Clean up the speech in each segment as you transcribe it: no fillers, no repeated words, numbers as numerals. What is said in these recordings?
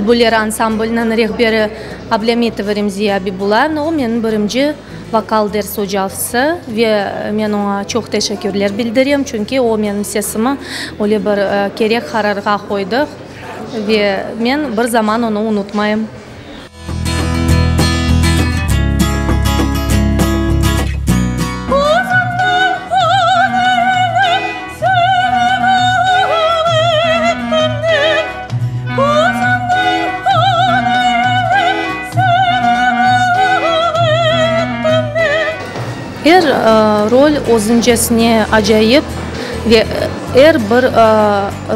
Bülbuller ansambliniñ rehberi Ablâmitova Remziye Abibulayevna, o menim birinci vokal ders ocası ve men oña çoq teşekkürler bildirem, çünki o menim sesimi öyle bir kerek qararğa qoydı ve men bir zaman onı unutmayım. Er rol özüncesine acayip ve er bir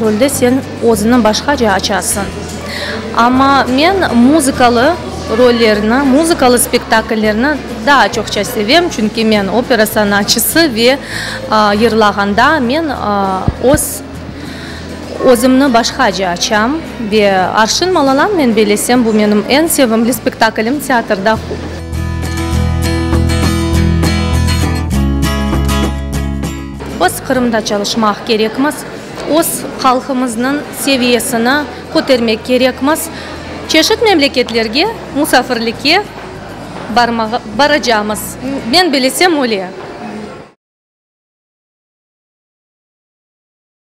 rolde sen özüni başqaca açasıñ. Amma men muzıkalı rollerni, muzıkalı spektakllerni daa çoqça sevem, çünki men opera sanatçısı ve yırlağanda men öz özümni başqaca açam. Ve Arşın Malalan, men bellesem, bu menim eñ sevimli spektaklim teatrda. Biz Qırımda çalışmaq kerekmiz. Öz halqımıznıñ seviyesini kötermek kerekmiz. Çeşit memleketlerge musafirlikke barmağa baracamız. Men bilesem öyle.